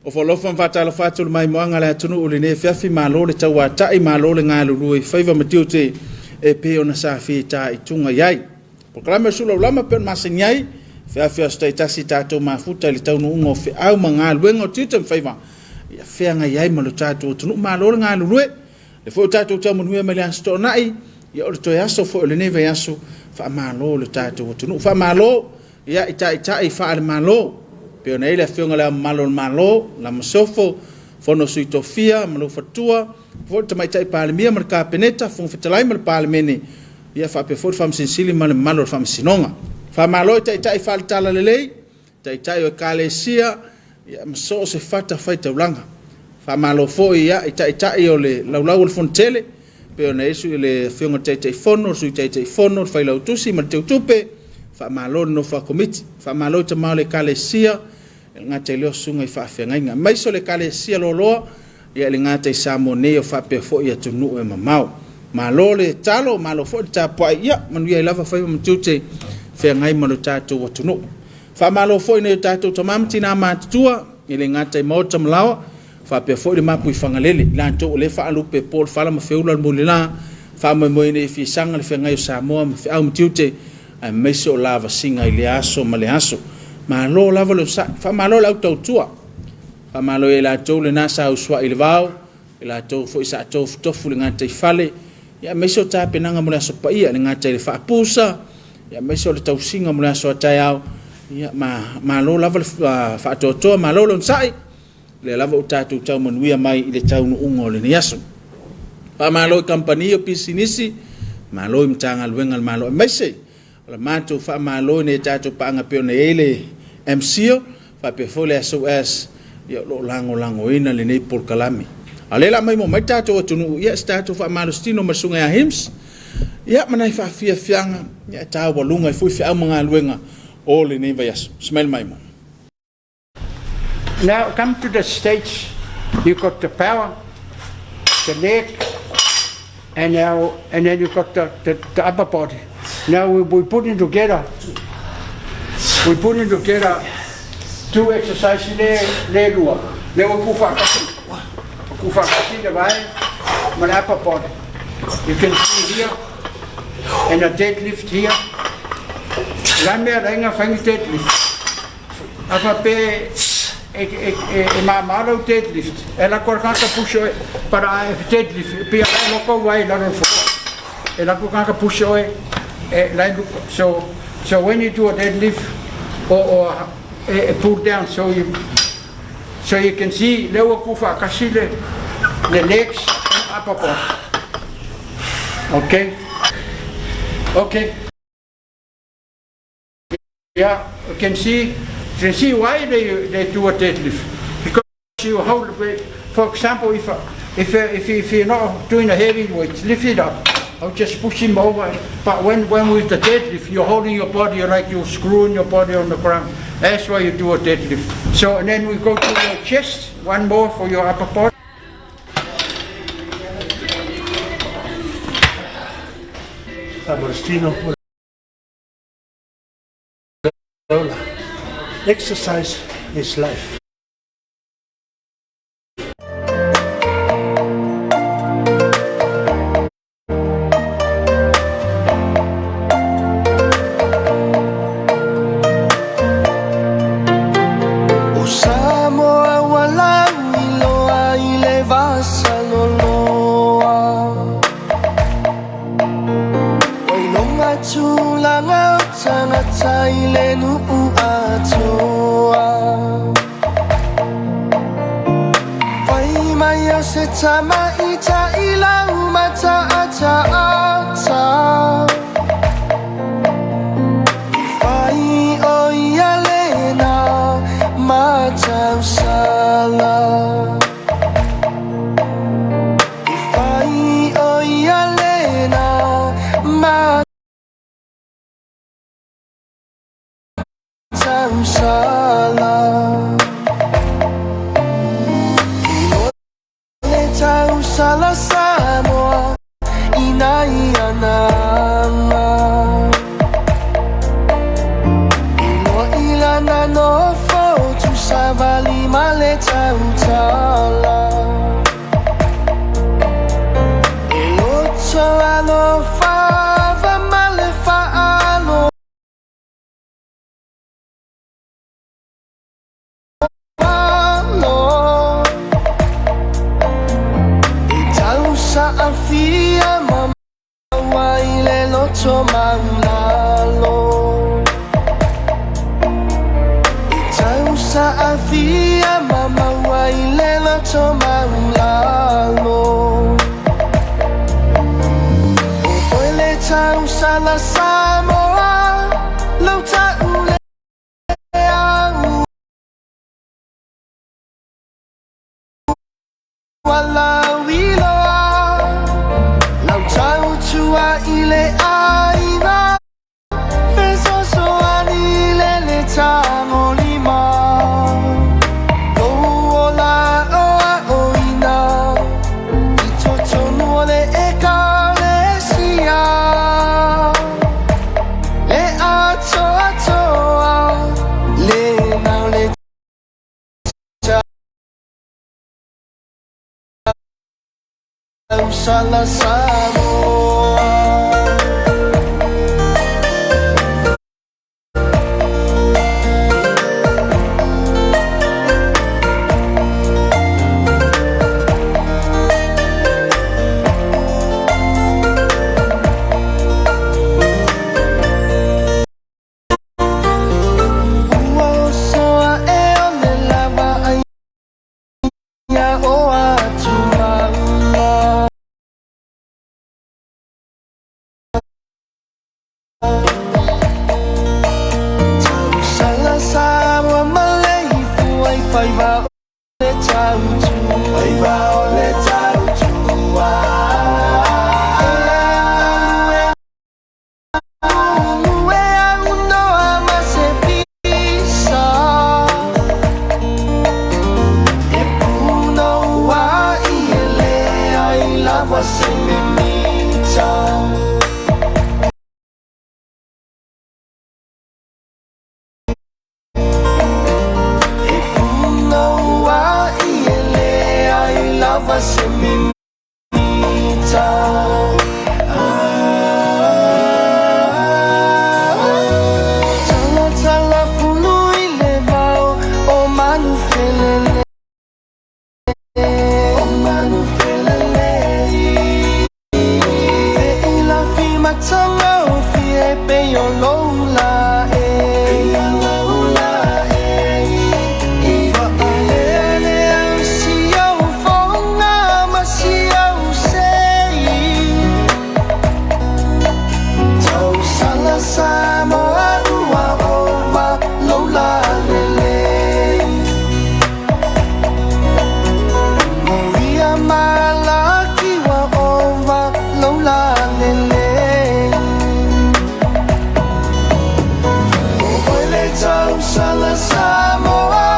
Ofo alofa ma faatalofa atu le maimoaga a le atunuu i lenei afiafi. Malo le tauatai, malo le galulue i faiva ma tiute e pei ona sa fitaituga i ai. Polokalame o le Suluaulama pei ona masani ai, feafi aso taitasi tatou mafuta i le taunuuga o feau ma galuega o tiute ma faiva ia feagai ai ma lo tatou atunuu. Malo le galulue, le foi o tatou tau manuia mai le Aso Toonai, ia o le toe aso foi o lenei vaiaso, faamalo le tatou atunuu. Faamalo ia i taitai faale-Malo, pei ona i ai le Afioga i Le Ao Mamalu o le Malo, la Masiofo, Fono a Sui Tofia ma lou Faletua, foi le Tamaitai Palemia ma le Kapeneta, Fofoga Fetalai ma le Palemene, ia faapea foi le Faamasino Sili ma le mamalu o le Faamasinoga. Faamalo i taitai faale-Talalelei, taitai o Ekalesia, ia ma so o se fatafaitaulaga. Faamalo foi i taitai o le Laulau o le Fono Tele, pei ona i ai le Afioga i le Taitaifono, le Sui Taitaifono, le Failautusi ma le Teutupe. Faamalo le nofo a Komiti. Faamalo i tama o le Ekalesia, e le gata i lea o susuga i faafeagaiga, aemaise o le Ekalesia Loaloa, ia e le gata i Samoa nei, o faapea foi atunuu e mamao. Malo le talo, malo foi le tapuai, ia manuia ai lava faiva ma tiute feagai ma lo tatou atunuu. Faamalo foi i nai o tatou tama ma tina matutua, e le gata i maota ma laoa, faapea foi le mapu i Fagalele, i latou o lea e faalupe e po le fala ma feula le mulila, faamoemoe nei fiasaga le feagai o Samoa ma feau ma tiute, aemaise o lavasiga i lea aso ma lea aso. Malo lava le onosai, faamalo le au tautua, faamalo ia i latou lena sa usuai i le vao, i latou foi sa tofutofu i le gataifale, aemaise o tapenaga mo le Aso Paia, e le gata i le faapusa, aemaise o le tausiga mo le aso a taeao. Ia, malo lava le faatoatoa, malo le onosai, lea lava ua tatou tau manuia mai i le taunuuga o lenei aso. Faamalo i kamupani o pisinisi, malo i Matagaluega a le Malo, aemaise o le matou faamalo i nai a tatou paaga pei ona i ai le MCIL, faapea foi le SOS, ia o lo o lagolagoina lenei polokalame. A o lea o le a maimoa mai le tatou atunuu, ia se tatou faamalositino ma le susuga ia Hims, ia ma nai faafiafiaga, ia e taualuga ai foi feau ma galuega o lenei vaiaso. Smile maimoa. Now come to the stage, you got the power, the leg, and now and then you got the upper body. Now we put in together, we put in together two exercises le le lua. Le ua ku whaakasi. Ku whaakasi le vai, ma le upper body. You can see here, and a deadlift here. La mea lainga whangi deadlift. Afa pe e māmā lau deadlift. E la koa kaka push oe, para e deadlift, pia lai loko vai lalo le floor. E la koa kaka push oe, e lai luka. So when you do a deadlift, or e pull down, so you can see, le ua ku whaakasi le legs and upper body. Okay? Okay. Yeah, you can see why they do a deadlift. Because you hold the weight. For example, if you're not doing a heavy weight, lift it up. I'll just push him over. But when with the deadlift, you're holding your body like you're screwing your body on the ground. That's why you do a deadlift. So, and then we go to your chest, one more for your upper body. Agostino. Exercise is life. O Samoa ua lauiloa i le vasaloloa. Ua iloga tulaga o tagata i le nuu atoa. Fai mai o se tamaita'i lau mataataata. I fai o ia lena matausala. I fai o ia lena matausala. I le tausala Samoa ina ia nanga. I loa i lana nofo tu savali ma le le tautala E loto alofa va ma le faalo alo E tausaafia ma maua i le loto maulalo E tausaafia ma maua i le loto maulalo O oe le tausala Samoa Lau ta'u le au Ua lauiloa Lau tautua i le aiga Fesoasoani i le le tagolima Lou ola aoaoina I totonu o le Ekalesia Le atoatoa Le nao le tausala Samoa. Ua oso aʻe o le lava ai ia o atumaula. Tausala Samoa ma le ifu ai faiva o le tautua. Faiva o le tautua. E galue e aunoa ma se pisa. E punouai e leai lava se mimita. E punouai e leai lava se mimita. Talatala fulu i le vao o manufelele. O manufelele. E ilafi matanga o fie pe o loula e. Pe o loula e. I whaalele au si au whaonga ma si au sei. Tausala Samoa ua ova loula lele. Maria Malaki wa ova loula lele. O oe le tausala Samoa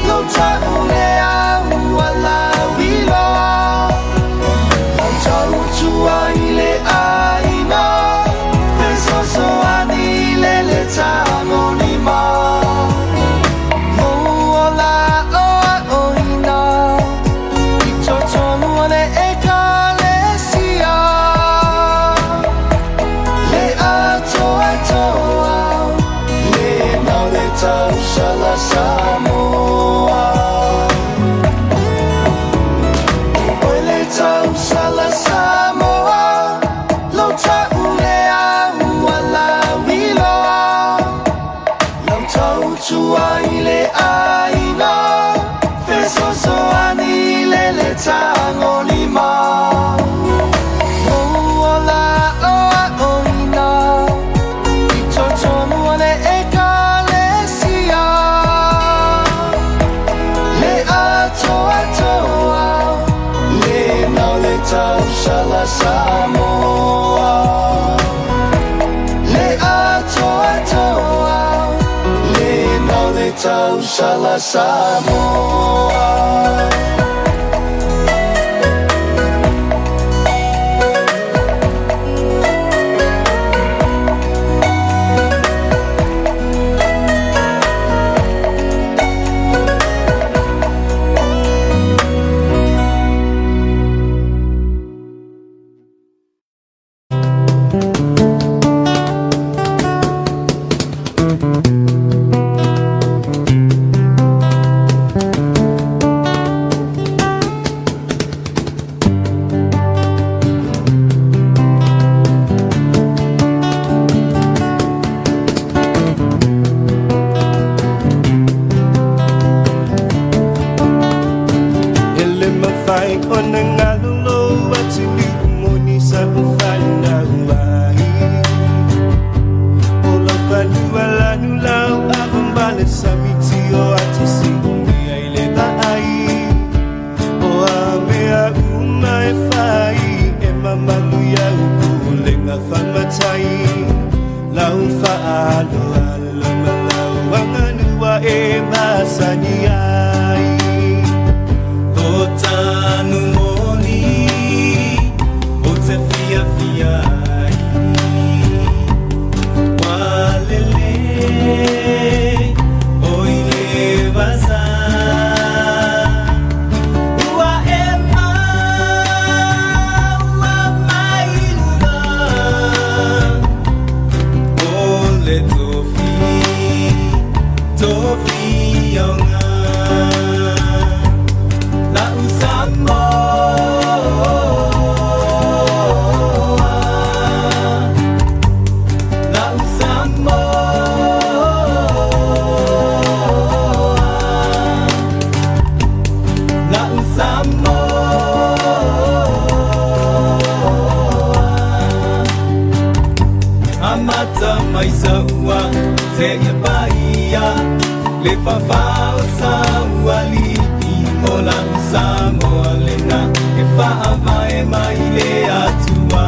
Lau ta'u le au a lauiloa. Lau tautua i le aiga Fesoasoani i le le tagolima Lou ola aoaoina I totonu o le Ekalesia Le atoatoa Le nao le tausala Samoa. O le tausala Samoa Lau ta'u le au a lauiloa. Lau tautua i le aiga Fesoasoani i le le tagolima Lou ola aoaoina I totonu o le Ekalesia Le atoatoa Le nao le tausala Samoa. Le atoatoa Le nao le tausala Samoa. Ona galo lou atunuu moni sa ou fanau ai. O lau fanua lanu lau ava ma le sami tio a te siumia i le vaai. O a mea uma e fai e mamalu iau pulega faamatai. Lau faaaloalo ma lau aganua e masani ai. Lo tanu moni o te fiafia ai. Ua lele o i le vasa. Ua e maua mai luga o le tofi, tofi aoga. La'u Samoa, la'u Samoa, la'u Samoa. Amata mai saua seia paia le fafao sauali'i o la'u Samoa lena e faavae mai le Atua.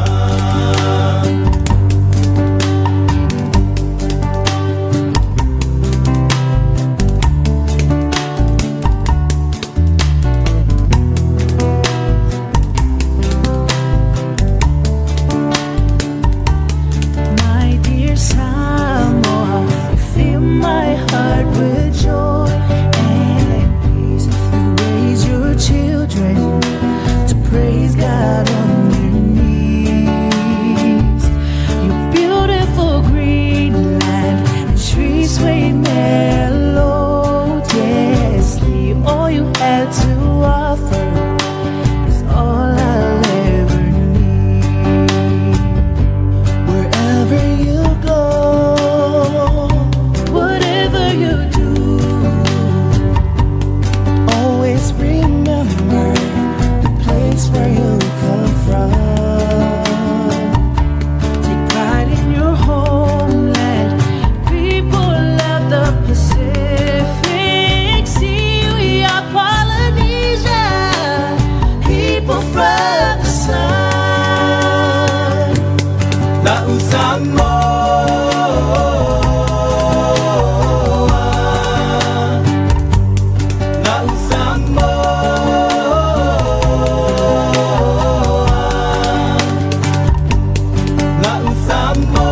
My dear Samoa, you fill my heart with joy and peace. You raise your children to praise God on their knees. Your beautiful green land and trees sway melodiously. All you had to offer is all I'll ever need. Wherever you go, Whatever you do, always remember the place where you come from. Take pride in your homeland. People of the Pacific Sea, we are Polynesia. People from the sun. La'u Samoa, la'u Samoa, la'u Samoa.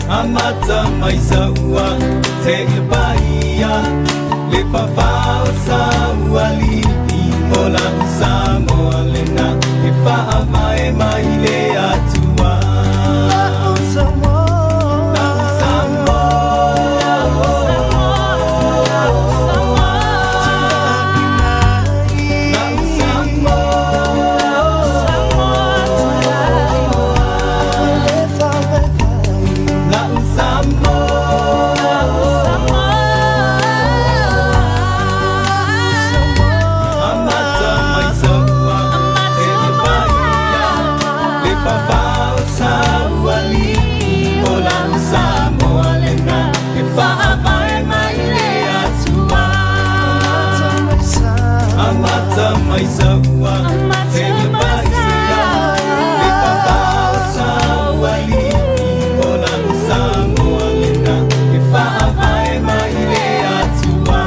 Amata mai saua seia paia le fafao sauali'i o la'u Samoa lena e faavae mai le Atua. La'u Samoa, la'u Samoa, la'u Samoa, la'u Samoa. Amata mai saua seia paia le fafao sauali'i o la'u Samoa lena e faavae mai le Atua. Amata mai saua seia paia le fafao sauali'i o la'u Samoa lena e faavae mai le Atua.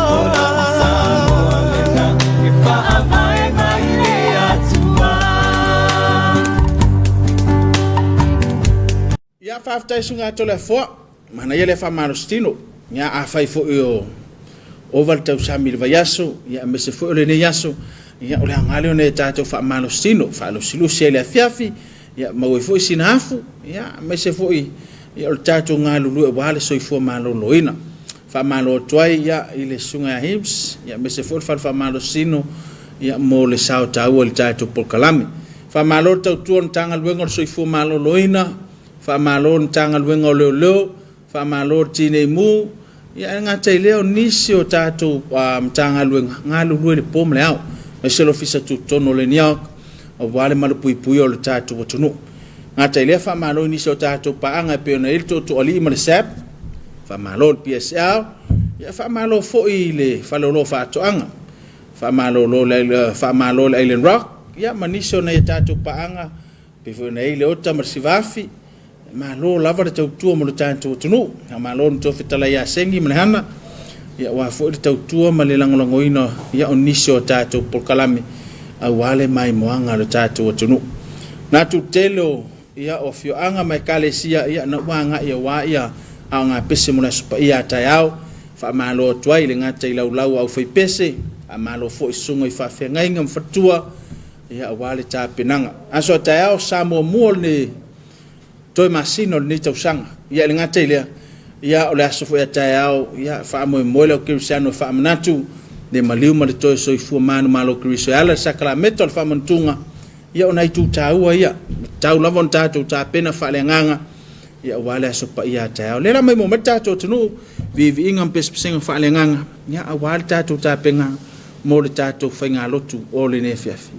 O la'u Samoa lena e faavae mai le Atua. Ia faafetai suga atu le afoa manaia le faamalositino. Ia afai foi o ova le tausami i le vaiaso, ia aemaise foi o lenei aso, ia o le aoga lea ona e tatou faamalositino, faalusilusi ai le afiafi, ia maua ai foi sina afu, ia aemaise foi ia o le tatou galulue aua le soifua maloloina. Faamalo atu ai ia i le susuga ia Hibbs, ia aemaise foi le fale faamalositino ia mo le sao taua i le tatou polokalame. Faamalo le tautua o le Matagaluega o le Soifua Maloloina, faamalo le Matagaluega o Leoleo. Faamalo le Tinei Mu, ia ae le gata i lea o nisi o tatou Matagaluega galulue i le po ma le ao, aemaise le Ofisa Tutotonu o le NEOC aua le malupuipuia o le tatou atunuu. E gata i lea, faamalo i nisi o tatou paaga e pei ona i ai le Tootooalii ma le SAB, faamalo i le PSL, ia faamalo foi i le Faleoloa o Faatoaga, faamalo i le Island Rock, ia ma nisi o nai a tatou paaga e pei foi ona i ai le Ota ma le Sivafi, malo lava le tautua mo le tatou atunuu. Faamalo i le Matua Fetalai ia Segi ma Lehana, aua foi le tautua ma le lagolagoina o nisi o tatou polokalame aua le maimoaga a le tatou atunuu. Manatu tele o afioaga ma ekalesia na ua agai aua aoga pese mo le Aso Paia a taeao. Faamalo atu ai i le gata i laulau a aufaipese, faamalo foi i susuga i faafeagaiga ma faletua aua le tapenaga. Aso a taeao, sa muamua o le toe masina o lenei tausaga. Ia e le gata i lea, ia o le aso foi a taeao, ia faamoemoe le au kerisiano e faamanatu le maliu ma le toe soifua manumalo o Keriso e ala i le sakalameta o le faamanatuga, ia o nai itu taua ia, e tatau lava ona tatou tapena faaleagaga aua le aso paia a taeao. O lea la maimoa mai le tatou atunuu, viiviiga ma pesepesega faaleagaga, ia aua le tatou tapena mo le tatou faigalotu o lenei afiafi.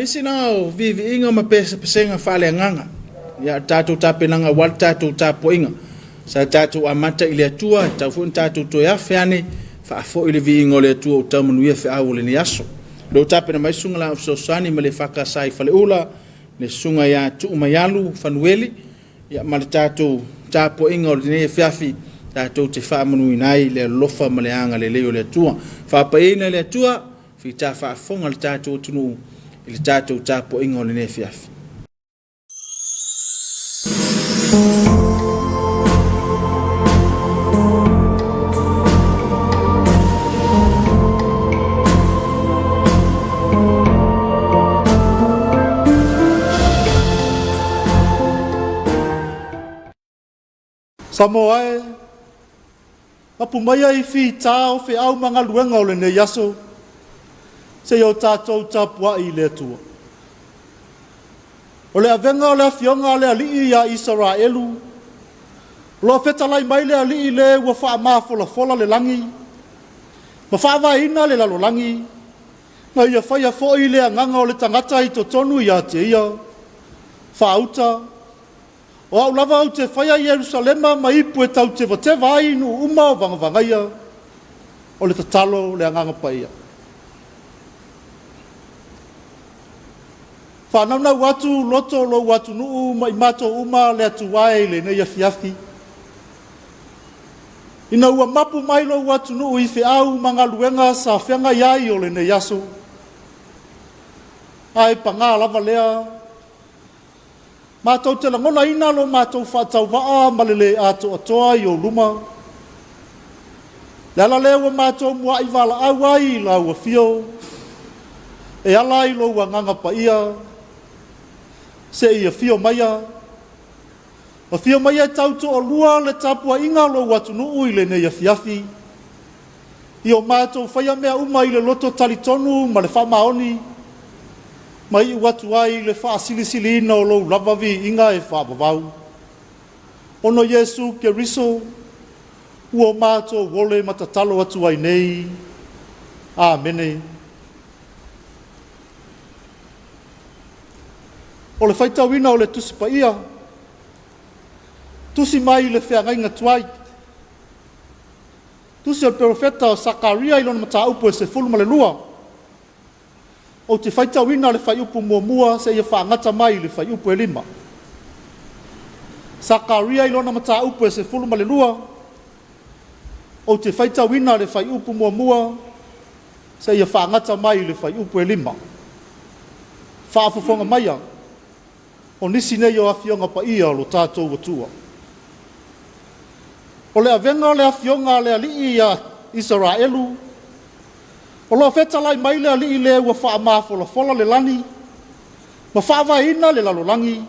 nisi na o viiviiga ma pesepesega faaleagaga. Ia, tatou tapenaga aua le tatou tapuaiga. Sa tatou amata i le Atua, e tatau foi ona tatou toe afe ane, faafoi le viiga o le Atua ua tau manuia feau o lenei aso. O lea ua tapena mai le susuga i le Aao Fesoasoani mai le EFKS i Faleula, le susuga ia Tuumaialu Fanueli, ia ma le tatou tapuaiga o lenei afiafi, tatou te faamanuina ai le alofa ma le agalelei o le Atua. Faapaiaina e le Atua, fita faafofoga le tatou atunuu i le tatou tapuaiga o lenei afiafi. Samoa e, mapu maia i fita o feau ma galuega o lenei aso, seia o tatou tapuai i le Atua. O le avega o le afioga a le Alii ia Isaraelu, o lo o fetalai mai le Alii le ua faamafolafola le lagi, ma faavaeina le lalolagi, na ia faia foi le agaga o le tagata i totonu ia te ia, faauta, O au lava ou te faia Ierusalema ma ipu e tautevateva ai nuu uma o vagavagaia, o le tatalo o le Agaga Paia. Faanaunau atu loto o lou atunuu ma i matou uma le Atua e i lenei afiafi, ina ua mapu mai lou atunuu i feau ma galuega sa feagai ai o lenei aso, ae pagā lava lea, Matou te lagonaina lo matou faatauvaa ma le lē atoatoa i ou luma. Le ala lea ua matou mua'i valaau ai i lau Afio, e ala i lou Agaga Paia, se i afio maia, afio maia e tautoalua le tapuaiga a lou atunuu i lenei afiafi, i o matou faia mea uma i le loto talitonu ma le faamaoni, ma iu atu ai i le faasilisiliina o lou lava viiga e faavavau. Ona o Iesu Keriso, ua o matou ole ma tatalo atu ai nei. Amene. O le faitauina o le Tusi Paia, tusi mai i le feagaiga tuai. Tusi o le Perofeta o Sakaria i lona mataupu e 12. Ou te faitauina le fuaiupu 1 seia faagata mai i le fuaiupu e 5. Sakaria i lona mataupu e 12, ou te faitauina le fuaiupu 1 seia faagata mai i le fuaiupu e 5. Faafofoga maia, o nisi nei o Afioga Paia o lo tatou Atua. O le avega o le Afioga a le Alii ia Isaraelu, o lo o fetalai mai le Alii le ua faamafolafola le lagi ma faavaeina le lalolagi,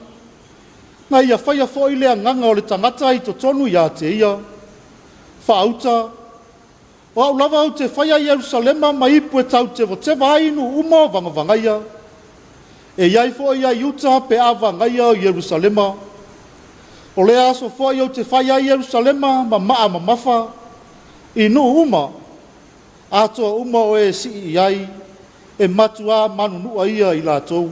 na ia faia foi le agaga o le tagata i totonu ia te ia, faauta, O au lava ou te faia Ierusalema ma ipu e tautevateva ai nuu uma o vagavagaia, e i ai foi ia Iuta pe a vagaia o Ierusalema. O lea aso foi ou te fai ai Ierusalema ma maa mamafa i nuu uma, atoa uma o e sii i ai, e matuā manunua ia i latou.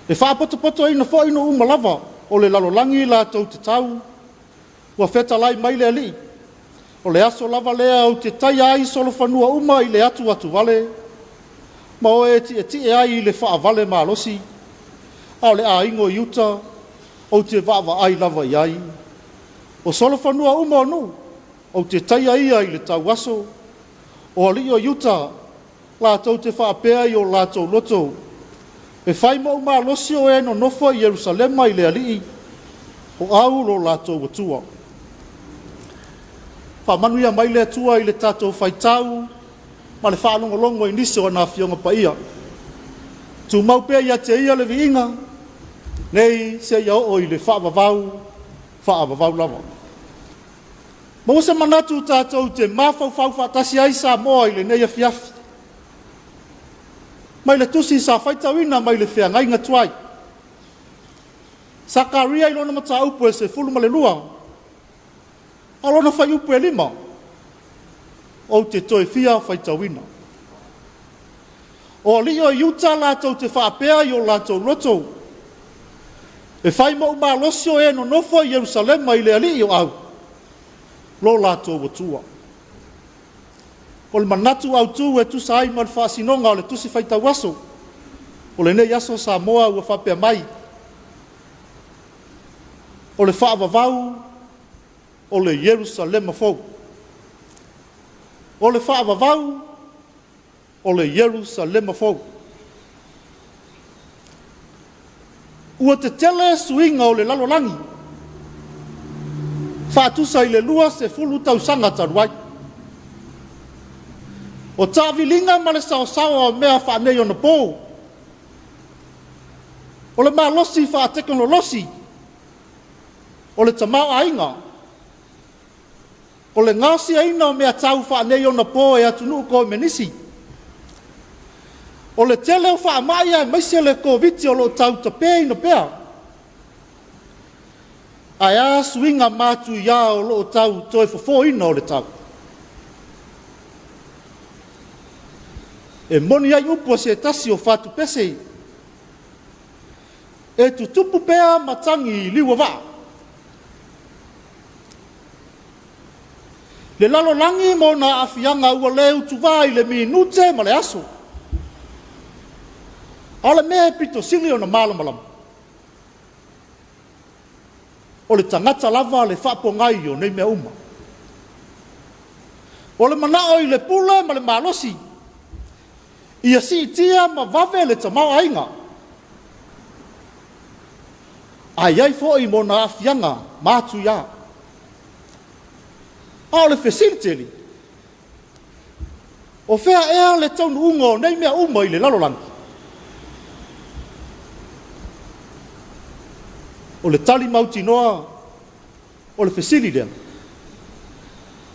E faapotopotoina foi nuu uma lava o le lalolagi latou te tau, Ua fetalai mai le Alii, o le aso lava lea ou te taia ai solofanua uma i le atuatuvale, ma o e tietie ai i le faavale malosi, a o le aiga o Iuta ou te vaavaai lava i ai. O solofanua uma o nuu, ou te taia ia i le tauaso, o alii o Iuta, latou te faapea i o latou loto, E fai moʻu malosi o e nonofo i Ierusalema i le Alii, o au lo latou Atua. Faamanuia mai le Atua i le tatou faitau ma le faalogologo i nisi o ana Afioga Paia. Tumau pea ia te Ia le viiga, nei seia oo i le faavavau, faavavau lava. Maua se manatu tatou te mafaufau faatasi ai Samoa i lenei afiafi. Mai le tusi sa faitauina mai le feagaiga tuai. Sakaria i lona mataupu e 12, a o lona fuaiupu e 5, ou te toe fia faitauina. O alii o Iuta latou te faapea i o latou loto, E fai moʻu malosi o e nonofo i Ierusalema i le Alii o Au, lo latou Atua. O le manatu autu e tusa ai ma le faasinoga o le Tusi Faitau Aso o lenei aso Samoa ua faapea mai, o le faavavau o le Ierusalema fou. O le faavavau o le Ierusalema fou. Ua tetele suiga o le lalolagi faatusa i le 20 tausaga talu ai. O taaviliga ma le saosaoa o mea faaneionapo, o le malosi faatekonolosi, o le tamaoaiga, o le gaosiaina o mea tau faaneionapo e atunuu komenisi, o le tele o faamai aemaise le Koviti o lo o tau tapeina pea. Ae a suiga matuia o lo o tau toe fofoina o le tau? E moni ai upu a se tasi o fatupese, e tutupu pea matagi i liu o vaa. Le lalolagi ma ona aafiaga ua le utuvā i le minute ma le aso. A o le mea e pito sili ona malamalama, o le tagata lava le faapogai o nei mea uma. O le manao i le pule ma le malosi, ia siitia ma vave le tamaoaiga, a i ai foi ma ona aafiaga matuia. A o le fesili tele, o fea ea le taunuuga o nei mea uma i le lalolagi? O le tali mautinoa o le fesili lea,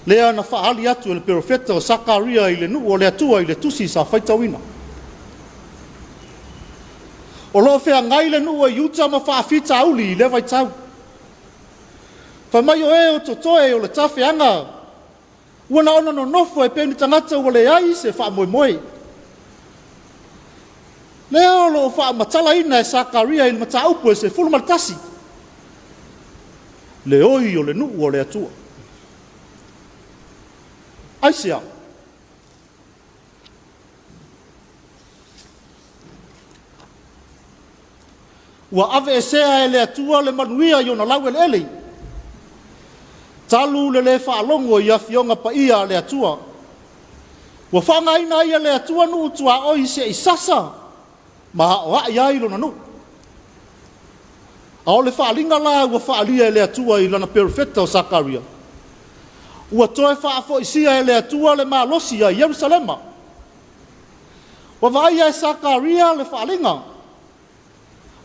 lea na faaali atu e le perofeta o Sakaria i le nuu o le Atua i le tusi sa faitauina. O lo o feagai le nuu o Iuta ma faafitauli i lea vaitau. Fai mai o e o totoe o le tafeaga ua na ona nonofo e pei ni tagata ua leai se faamoemoe. Lea o lo o faamatalaina e Sakaria i le mataupu e 11, le oi o le nuu o le Atua. Aisea? Ua aveesea e le Atua le manuia i ona laueleele, talu le lē faalogo i afioga paia a le Atua. Ua faaaogaina ai e le Atua nuu tuaoi se i sasa ma aoai ai lona nuu. A o le faaaliga la ua faaalia e le Atua i lana perofeta o Sakaria, ua toe faafoisia e le Atua le malosi a Ierusalema. Ua vaaia e Sakaria le faaaliga,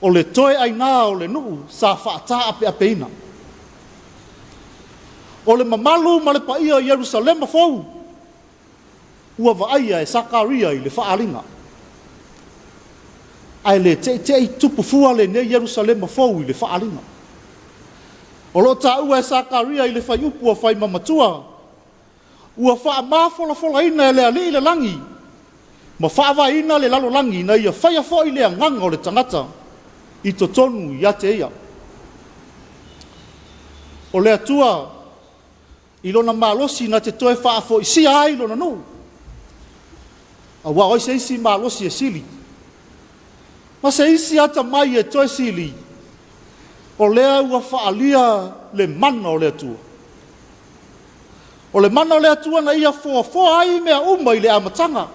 o le toe aina o le nuu sa faataapeapeina. O le mamalu ma le paia o Ierusalema fou ua vaaia e Sakaria i le faaaliga. Ae le teitei tupu fua lenei Ierusalema fou i le faaaliga. O lo o taua e Sakaria i le fuaiupu ua faimamatua, ua faamafolafolaina e le Alii le lagi ma faavaeina le lalolagi ina ia faia foi le agaga o le tagata i totonu ia te ia. O le Atua i lona malosi na te toe faafoisia ai lona nuu, aua o ai se isi malosi e sili ma se isi atamai e toe sili, o lea ua faaalia le mana o le Atua. O le mana o le Atua na ia foafoa ai mea uma i le amataga,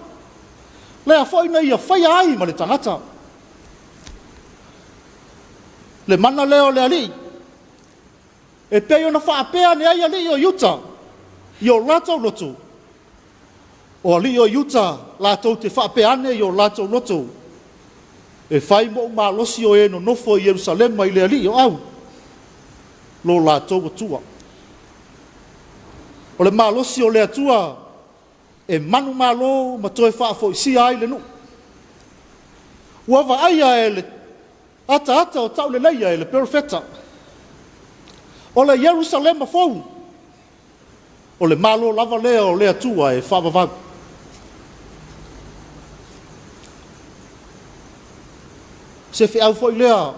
lea foi na ia faia ai ma le tagata. Le mana lea o le Alii, e pei ona faapea ane ai alii o Iuta i o latou loto, o alii o Iuta latou te faapea ane i o latou loto, e fai moʻu malosi o e nonofo i Ierusalema i le Alii o Au, lo latou Atua. O le malosi o le Atua e manumalo ma toe faafoisia ai le nuu. Ua vaaia e le ataata o tauleleia e le perofeta, o le Ierusalema fou, o le Malo lava lea o le Atua e faavavau. Se feau foi lea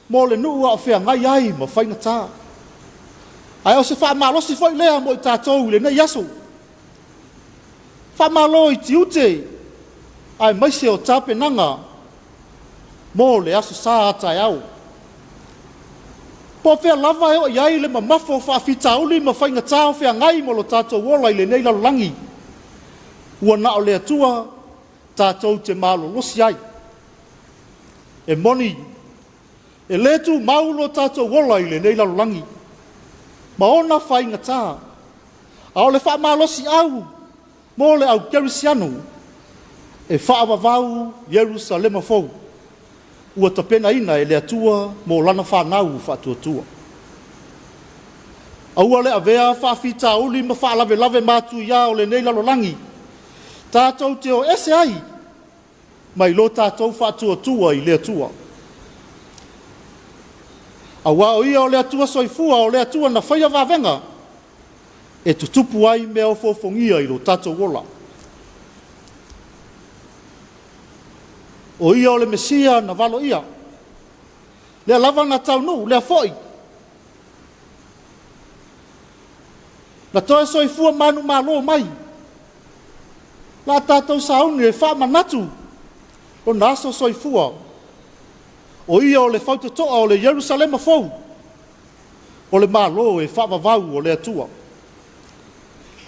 mo le nuu a o feagai ai ma faigata. Ae o se faamalosi foi lea mo i tatou i lenei aso. Faamalo i tiute aemaise o tapenaga mo le Aso Sa a taeao. Po o fea lava e oo i ai le mamafa o faafitauli ma faigata o feagai ma lo tatou ola i lenei lalolagi, ua na o le Atua tatou te malolosi ai. E moni, e le tumau lo tatou ola i lenei lalolagi ma ona faigata, a o le faamalosiau mo le au kerisiano, e faavavau Ierusalema fou ua tapenaina e le Atua mo lana fanau faatuatua. Aua le avea faafitauli ma faalavelave matuia o lenei lalolagi tatou te o ese ai mai lo tatou faatuatua i le Atua. Aua o Ia o le Atua soifua, o le Atua na faia vavega e tutupu ai mea ofoofogia i lo tatou ola. O Ia o le Mesia na valoia, lea lava na taunuu, lea foi na toe soifua manumalo mai. La tatou sauni e faamanatu lona aso soifua, o Ia o le faitotoa o le Ierusalema fou, o le Malo e faavavau o le Atua.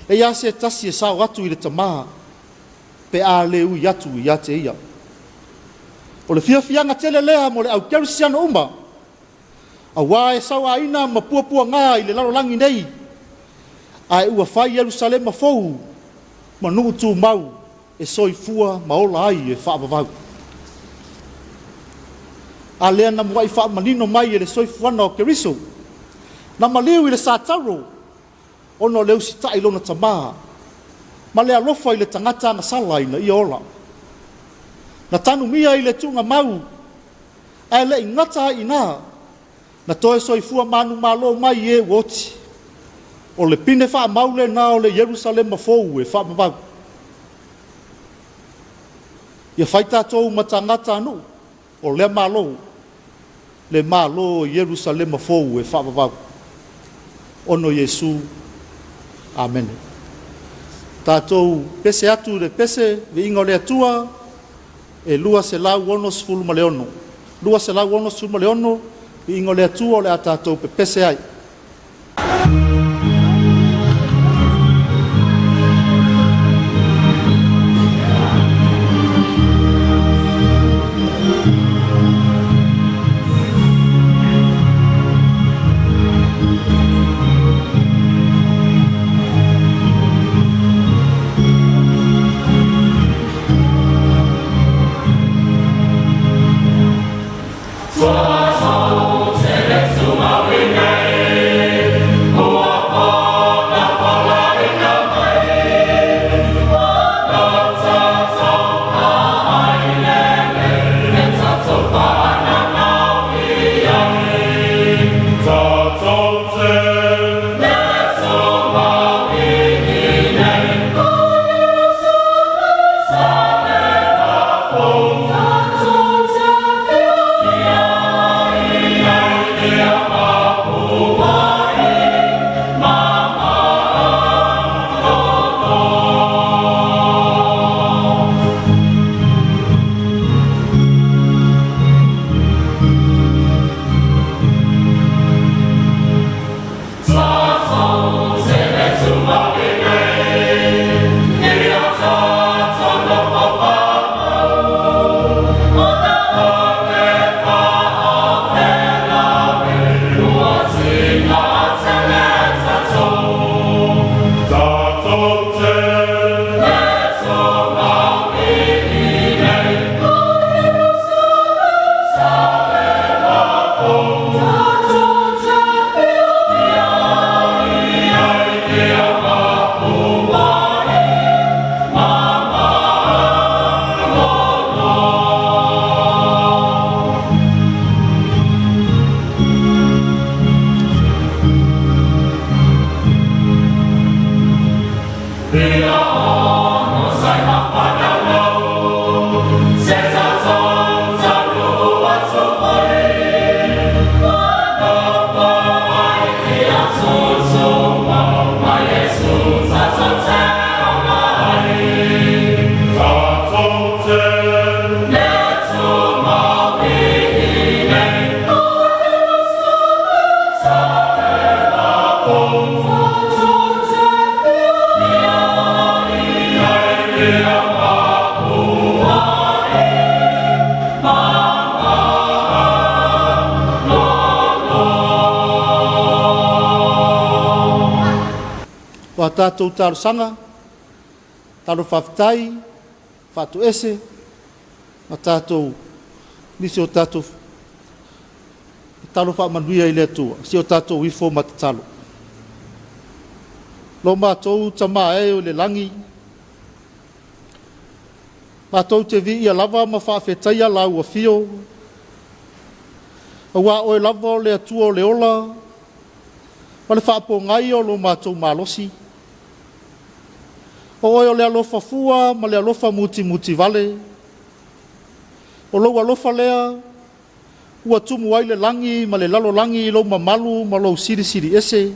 E i ai lava se tasi e sao atu i le Tama pe a le ui atu ia te Ia. O le fiafiaga tele lea mo le au kerisiano uma, aua e sauaina ma puapuaga i le lalolagi nei, ae ua fai Ierusalema fou ma nuu tumau e soifua ma ola ai e faavavau. A lea na muai faamanino mai e le soifuaga o Keriso, na maliu i le satauro ona o le usitai i lona Tama ma le alofa i le tagata agasala ina ia ola. Na tanumia i le tuugamau, ae le i gata ai i ina, na toe soifua manumalo mai i e ua oti. O le pine faamau lena o le Ierusalema fou e faavavau. Ia fai tatou ma tagatanuu o lea Malo, le Malo o Ierusalema fou e faavavau. Ona o Iesu. Amene. Tatou pese atu i le pese, viiga o le Atua, e 266. 266, viiga o le Atua o le a tatou pepese ai. tatou talosaga, talo faafetai, faatoese ma tatou nisi o tatou tatalo faamanuia i le Atua, si o tatou ifo ma tatalo. Lo matou Tama e o i le lagi, matou te viia lava ma faafetaia lau afio, aua o oe lava o le Atua o le ola ma le faapogai o lo matou malosi. O oe o le alofa fua ma le alofa mutimutivale, o lou alofa lea ua tumu ai le lagi ma le lalolagi i lou mamalu ma lou silisili ese.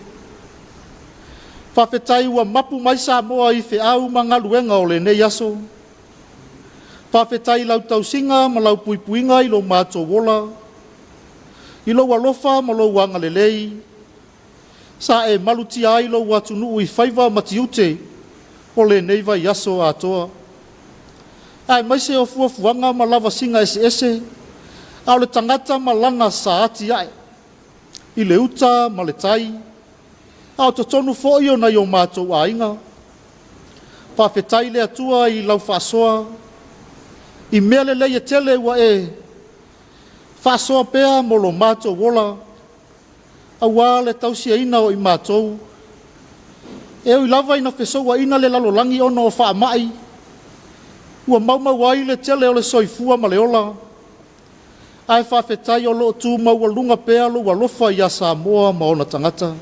Faafetai ua mapu mai Samoa i feau ma galuega o lenei aso. Faafetai i lau tausiga ma lau puipuiga i lo matou ola, i lou alofa ma lou agalelei, sa e malutia ai lou atunuu i faiva ma tiute o lenei vaiaso atoa, aemaise o fuafuaga ma lavasiga eseese a o le tagata ma lana sa atiae i le uta ma le tai, a o totonu foi o nai o matou aiga. Faafetai le Atua i lau faasoa i mea lelei e tele ua e faasoa pea mo lo matou ola, aua le tausiaina o i matou. E ui lava ina fesouaina le lalolagi ona o faamai, ua maumau ai le tele o le soifua ma le ola, ae faafetai o lo o tu maualuga pea lou alofa ia Samoa ma ona tagata.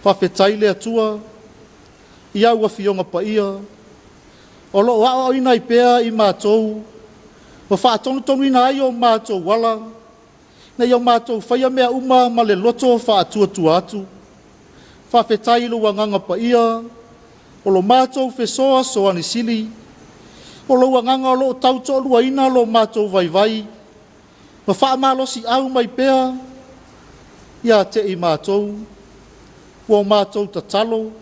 Faafetai le Atua i au Afioga Paia o lo o aoaoina ai pea i matou ma faatonutonuina ai o matou ala, ina ia matou faia mea uma ma le loto faatuatua atu. Faafetai i lou Agaga Paia o lo matou fesoasoani sili, o lou Agaga o lo o tautoaluaina lo matou vaivai ma faamalosiau mai pea ia te i matou. Ua matou tatalo,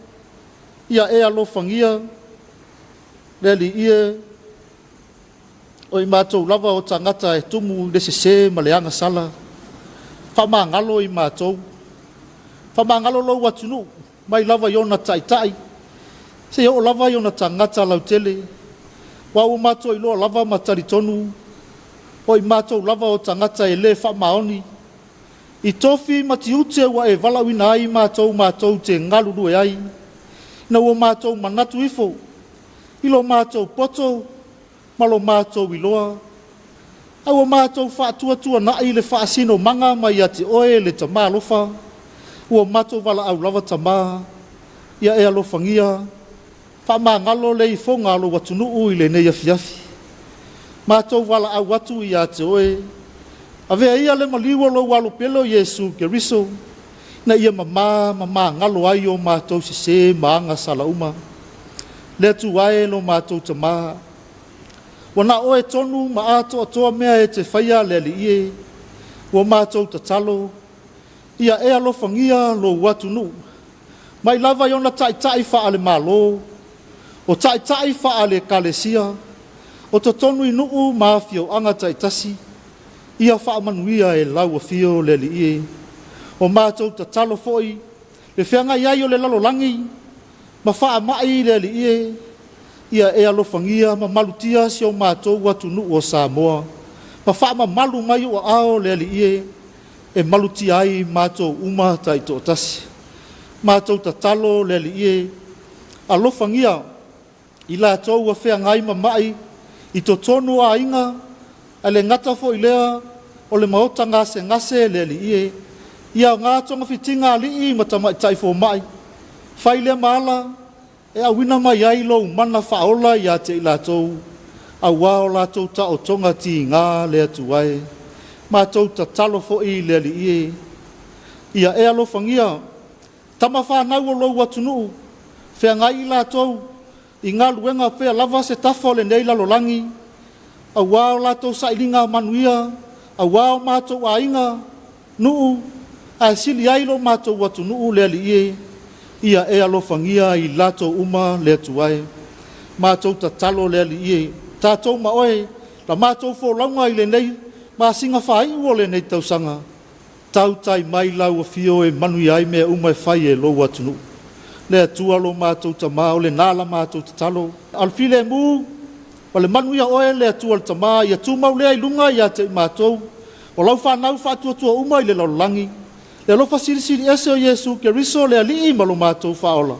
ia e alofagia le Alii e, o i matou lava o tagata e tumu i le sese ma le agasala, faamagalo i matou, faamagalo lou atunuu mai lava i ona taitai seia oo lava i ona tagata lautele, aua ua matou iloa lava ma talitonu o i matou lava o tagata e le faamaoni i tofi ma tiute ua e valaauina ai matou matou te galulue ai, ina ua matou manatu ifo i lo matou poto ma lo matou iloa, a ua matou faatuatuanai le faasinomaga mai ia te oe le Tama alofa, ua matou valaau lava Tama, ia e alofagia, faamagalo le ifoga a lou atunuu i lenei afiafi. Matou valaau atu ia te oe, avea ia le maliu o lou Alo pele o Iesu Keriso, ina ia mamā ma magalo ai o matou sesē ma agasala uma. Le Atua e lo matou Tama, ua na o oe tonu ma atoatoa mea e te faia le Alii e, ua matou tatalo, ia e alofagia lou atunuu, mai lava i ona taitai faale-Malo, o taitai faale-Ekalesia, o totonu i nuu ma afioaga taitasi, ia faamanuia e lau afio le Alii e. O matou tatalo foi le feagai ai o le lalolagi ma faamai le Alii e, ia e alofagia ma malutia si o matou atunuu o Samoa, ma faamamalu mai ou aao le Alii e, e malutia ai matou uma taitoatasi. Matou tatalo le Alii e, alofagia i latou ua feagai ma mai i totonu o aiga, ae le gata foi i lea o le maota gasegase le Alii e, ia aoga togafitiga a alii ma tamaitai fomai, fai lea ma ala e auina mai ai lou mana faaola ia te i latou, aua o latou taotoga tiga le Atua e. Matou tatalo foi i le Alii e, ia e alofagia tama fanau o lou atunuu, feagai i latou i galuega pea lava se tafa o lenei lalolagi, aua o latou sailiga manuia, aua o matou aiga, nuu, ae sili ai lo matou atunuu le Alii e, ia e alofagia i latou uma le Atua e. Matou tatalo le Alii e, tatou ma oe, la matou folauga i lenei masina faaiu o lenei tausaga, tautai mai lau afio e manuia ai mea uma e fai e lou atunuu. Le Atua lo matou Tamā, o lenā la matou tatalo. A o le filemu ma le manuia o oe le Atua le Tamā, ia tumau lea i luga ia te i matou, o lau fanau faatuatua uma i le lalolagi, le alofa silisili ese o Iesu Keriso le Alii ma lo matou Faaola,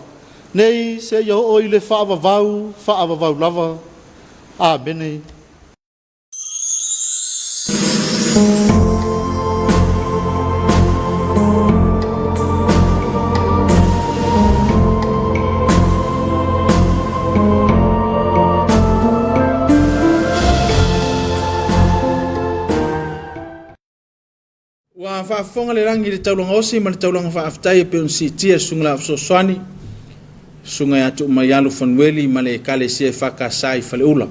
nei seia oo i le faavavau faavavau lava. Amene. Ua faafofoga le lagi i le taulaga osi ma le taulaga faafetai e pei ona siitia e le Susuga Laau Fesoasoani, Susuga ia Tuumaialo Fanueli ma le Ekalesia EFKS i Faleula.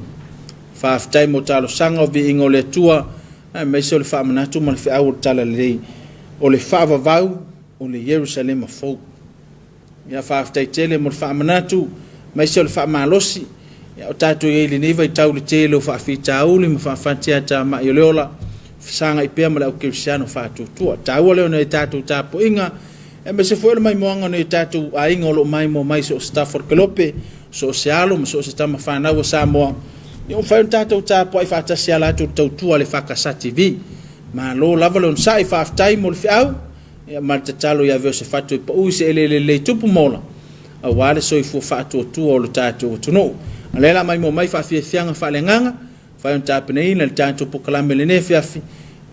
Faafetai mo talosaga o viiga o le Atua aemaise o le faamanatu ma le feau o le Talalelei o le faavavau o le Ierusalema fou. Ia faafetai tele mo le faamanatu aemaise o le faamalosi. Ia o tatou i ai i lenei vaitau i le tele o faafitauli ma faafatiatamai o le ola, fesagai pea ma le au kerisiano faatuatua. Taua lea o nai a tatou tapuaiga, aemaise foi o le maimoaga o nai o tatou aiga o lo o maimoa mai i so o se tafa o le kelope, so o se alo ma so o se tama fanau a Samoa, ia ua mafai ona tatou tapuai faatasi i a latou tautua a le EFKS TV. Malo lava le onosai, faafetai mo le feau, ia ma le tatalo ia avea o se fatu e pau i se eleele lelei tupu ma ola, aua le soifua faatuatua o lo tatou atunuu. A o lea o le a maimoa mai faafiafiaga faaleagaga, mafai ona tapenaina le tatou polokalame i lenei afiafi,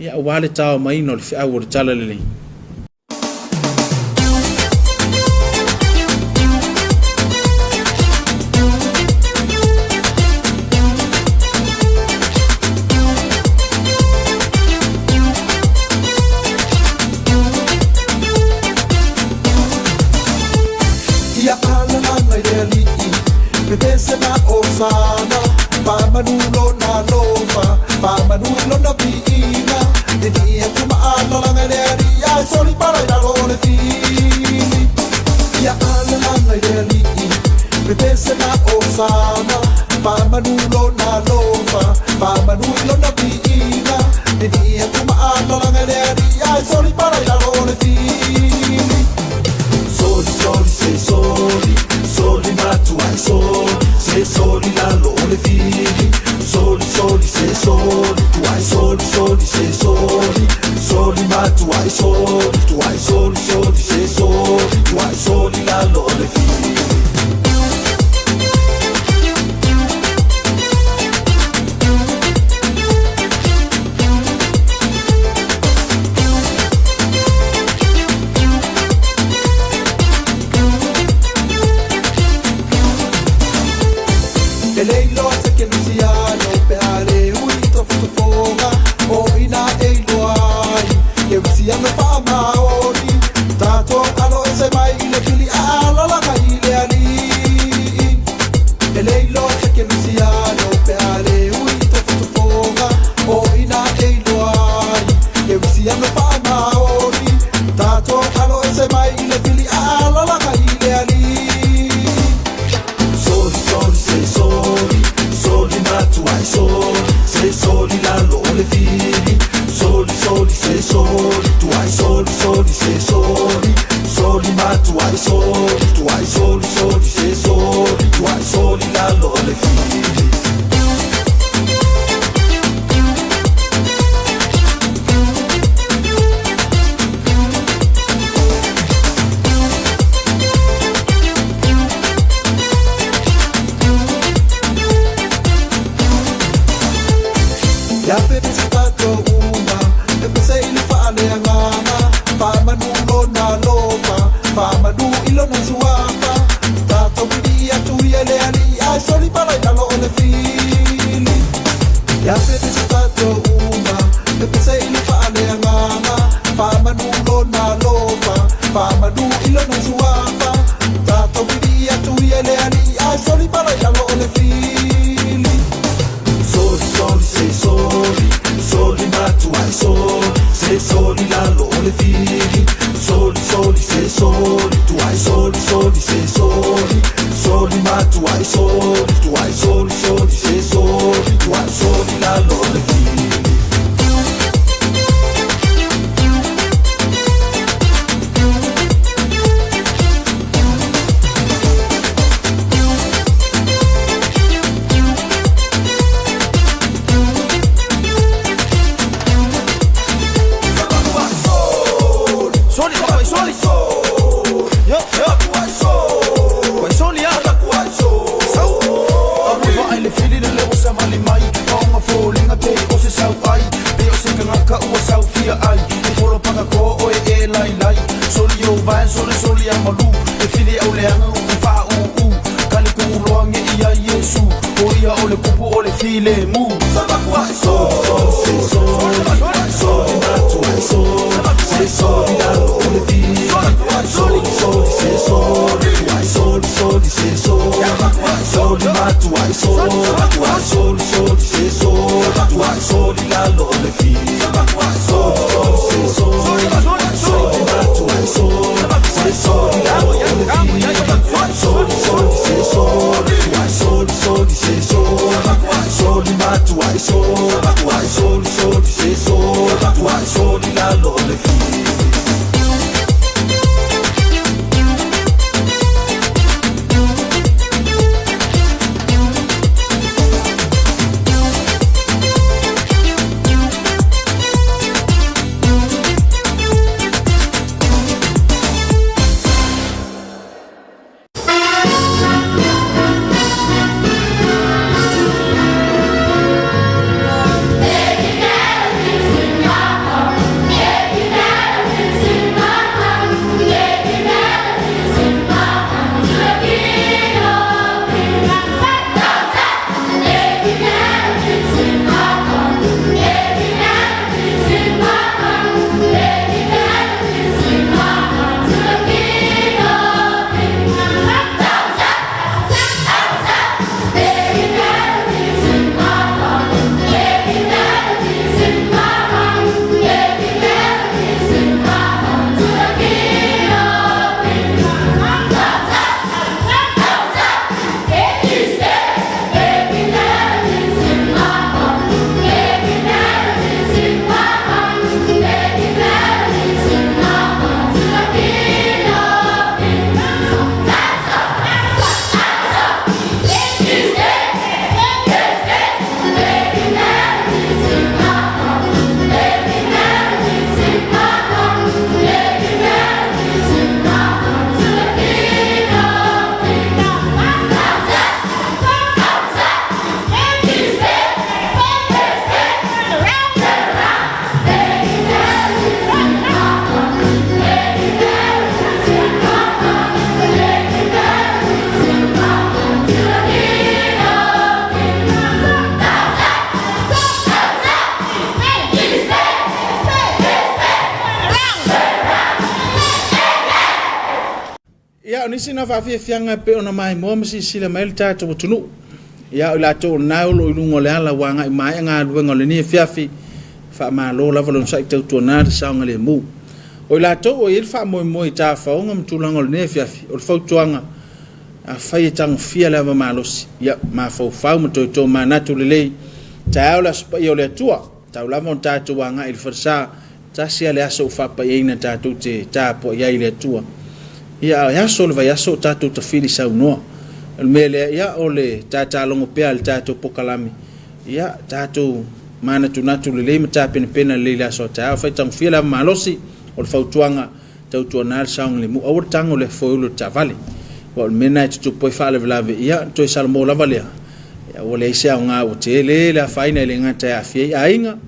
ia aua le taomaina o le feau o le Talalelei. Ia alalaga i le alii, pepese ma osana, faamanu lona alofa, faamanu i lona viiga. Lilii atu ma alalaga i le alii, ae soli pala i lalo o le fili. Ia alalaga i le alii, pepese ma osana, faamanu lona alofa, faamanu i lona viiga. Lilii atu ma alalaga i le alii, ae soli pala i lalo o le fili. Soli, soli, se soli, soli matuai soli, se soli lalo o le fili. Soli, soli, se soli, tuai soli, soli, se soli, soli matuai soli, tuai soli, soli, se soli, tuai soli lalo o le fili. E le iloa se kerisiano pe a le ui i tofotofoga o ina e iloa ai kerisiano faamaoni tatou alo ese mai i le fili a alalaga i le alii. E le iloa se kerisiano pe a le ui i tofotofoga o ina e iloa ai kerisiano faamaoni tatou alo ese mai i le fili a alalaga i le alii. Soli, soli, se soli, soli matuai soli, se soli lalo o le fili. Soli, soli, se soli, tuai soli, soli, se soli, soli matuai soli, tuai soli, soli, se soli, tuai soli lalo o le fili. Ia pepese tatou uma, pepese i le faaleagaga, faamanu lona alofa, faamanu i lona suafa. Tatou vilii atu ia i le alii, ae soli pala i lalo o le fili. Ia pepese tatou uma, pepese i le faaleagaga, faamanu lona alofa, faamanu i lona suafa. Tatou vilii atu ia i le alii, ae soli pala i lalo o le fili. Soli, soli, se soli, soli matuai soli, se soli lalo o le fili. Soli, soli, se soli, tuai soli, soli, se soli, soli matuai soli, tuai soli, soli, se soli, tuai soli lalo o le fili. Ia, o nisi na faafiafiaga e pei ona maimoa ma silasila mai le tatou atunuu. Ia, o i latou o lena o lo o i luga o le ala ua agai maea galuega o lenei afiafi, faamalo lava le onosai tautuana le saogalemu. O i latou o i ai le faamoemoe i tafaoga ma tulaga o lenei afiafi, o le fautuaga, afai e tagofia le ava malosi, ia mafaufau ma toe tomanatu lelei, taeao le Aso Paia o le Atua, tau lava ona tatou agai i le falesa, tasi lava le aso ua faapaiaina tatou te tapuai ai i le Atua. Ia, a o aso o le vaiaso o tatou tafili saunoa. O le mea lea, ia, o le tatalogo pea a le tatou pokalame, ia, tatou manatunatu lelei ma tapenapena lelei i le aso a taeao. Faitagofie le ava malosi, o le fautuaga, tautuana le saogalemu, aua le tago i le foeuli o le taavale. Aua o le mea lena e tutupu ai faalavelave, ia, ona toe salamo lava lea, ia, ua leai se aoga, ua tele le afaina e le gata e aafia ai aiga,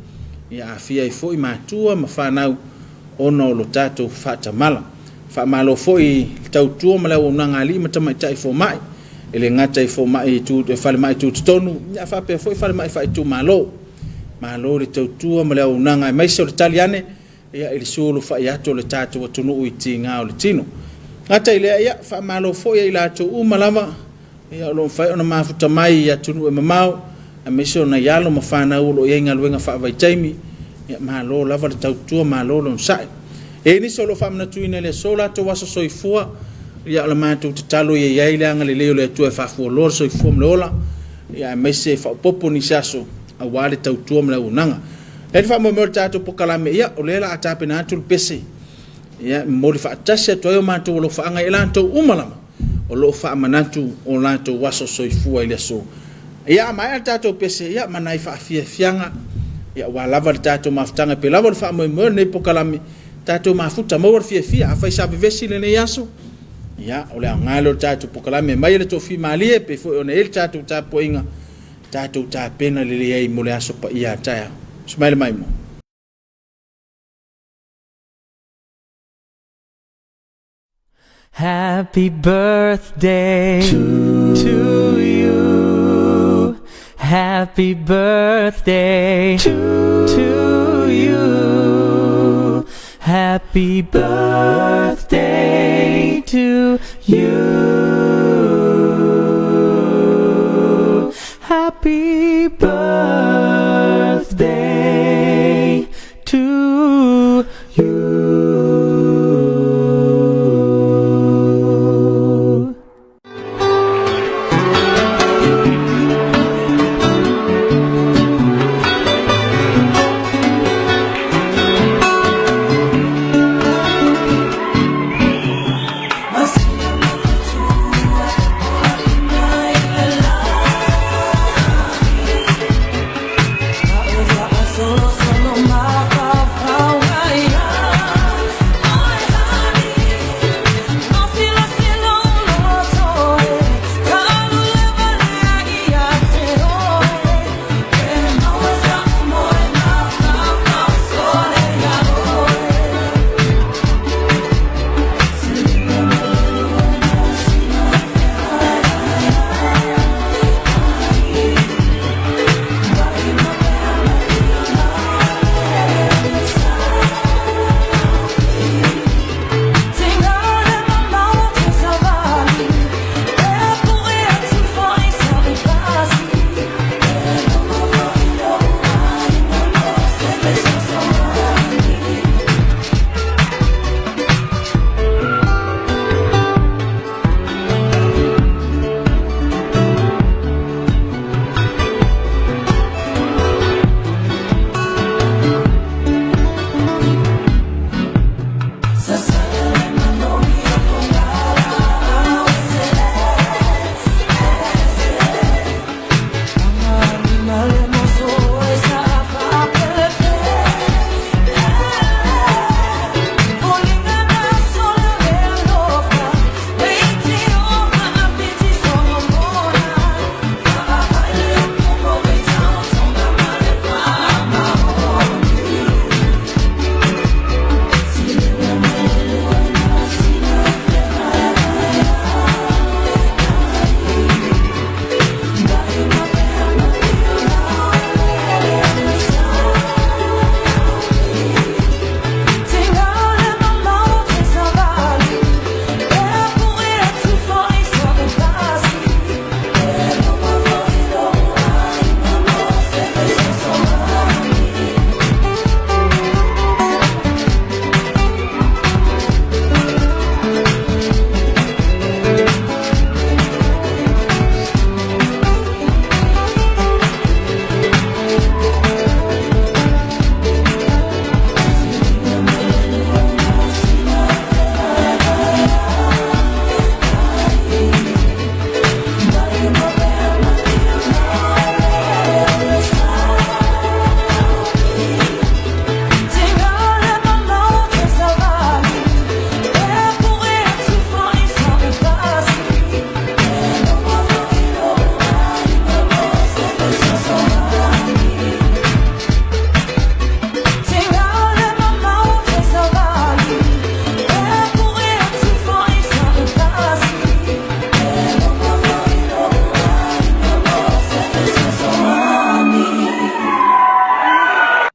ia aafia ai foi matua ma fanau ona o lo tatou faatamala. Faamalo foi i le tautua ma le auaunaga a alii ma tamaitai fomai, e le gata i fomai i falemai tutotonu, ia faapea foi falemai faaitumalo. Malo le tautua ma le auaunaga aemaise o le tali ane ia i le sulufai atu o le tatou atunuu i tiga o le tino. Gata i lea, ia faamalo foi ia i latou uma lava ia o lo o mafai ona mafuta mai i atunuu e mamao, aemaise o nai alo ma fanau o lo o i ai galuega faavaitaimi, ia malo lava le tautua, malo le onosai. E i ai nisi o lo o faamanatuina i le aso latou aso soifua, ia o le matou tatalo ia i ai le agalelei o le Atua e faafualoa le soifua ma le ola, ia aemaise e faaopoopo nisi aso aua le tautua ma le auaunaga. E i ai le faamoemoe o le tatou pokalame, ia o lea o le a tapena atu le pese, ia e momoli faatasi atu ai o matou alofaaga i latou uma lava o lo o faamanatu o latou aso soifua i le aso. Ia, a maea le tatou pese, ia, ma nai faafiafiaga, ia, aua lava le tatou mafutaga e pei lava o le faamoemoe o lenei pokalame. tatou mafuta, maua le fiafia. Afai sa vevesi i lenei aso, ia, o le aoga lea o le tatou polokalame, aumai le toafimalie e pei foi ona i ai le tatou tapuaiga, tatou tapena lelei ai mo le aso paia a taeao. Sumaila Maimoa. Happy birthday to you. Happy birthday to you. Happy birthday to you. Happy birthday to you.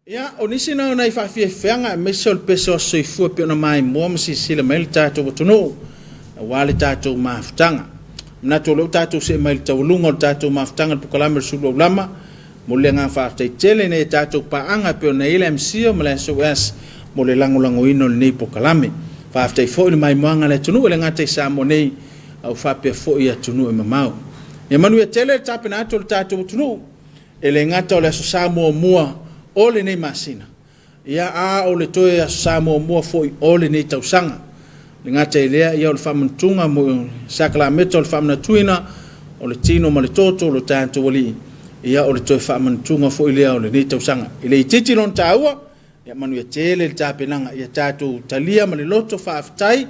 Ia, o nisi na o nai faafiafiaga aemaise o le pese o aso soifua e pei ona maimoa ma silasila mai le tatou atunuu aua le tatou mafutaga. E manatu o lea ua tatou see mai i le taualuga o le tatou mafutaga i le polokalame o le Sulu Aulama. Momoli le agaga faafetai tele i nai a tatou paaga e pei ona i ai le MCIL ma le SOS mo le lagolagoina o lenei polokalame. Faafetai foi i le maimoaga a le atunuu e le gata i Samoa nei a ua faapea foi i atunuu e mamao. Ia manuia tele le tapena atu o le tatou atunuu e le gata o le Aso Sa muamua o lenei masina, ia a o le toe Aso Sa muamua foi o lenei tausaga. E le gata i lea, ia o le faamanatuga mo le sakalameta o le faamanatuina o le tino ma le toto o lo tatou Alii, ia o le toe faamanatuga foi lea o lenei tausaga. E le itiiti lona taua, Ia manuia tele le tapenaga ia tatou talia ma le loto faafetai,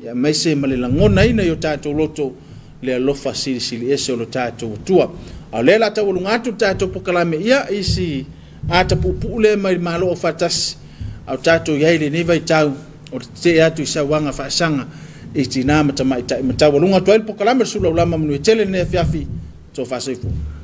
ia aemaise ma le lagonaina i o tatou loto le alofa silisili ese o lo tatou Atua. A o lea o le a taualuga atu le tatou polokalame ia i si ata puupuu lea mai le Malo Aufaatasi, a o tatou i ai i lenei vaitau o le tetee atu i sauaga faasaga i tina ma tamaitai. Ma taualuga atu ai le polokalame o le Sulu Aulama. Manuia tele lenei afiafi. Tofa soifua.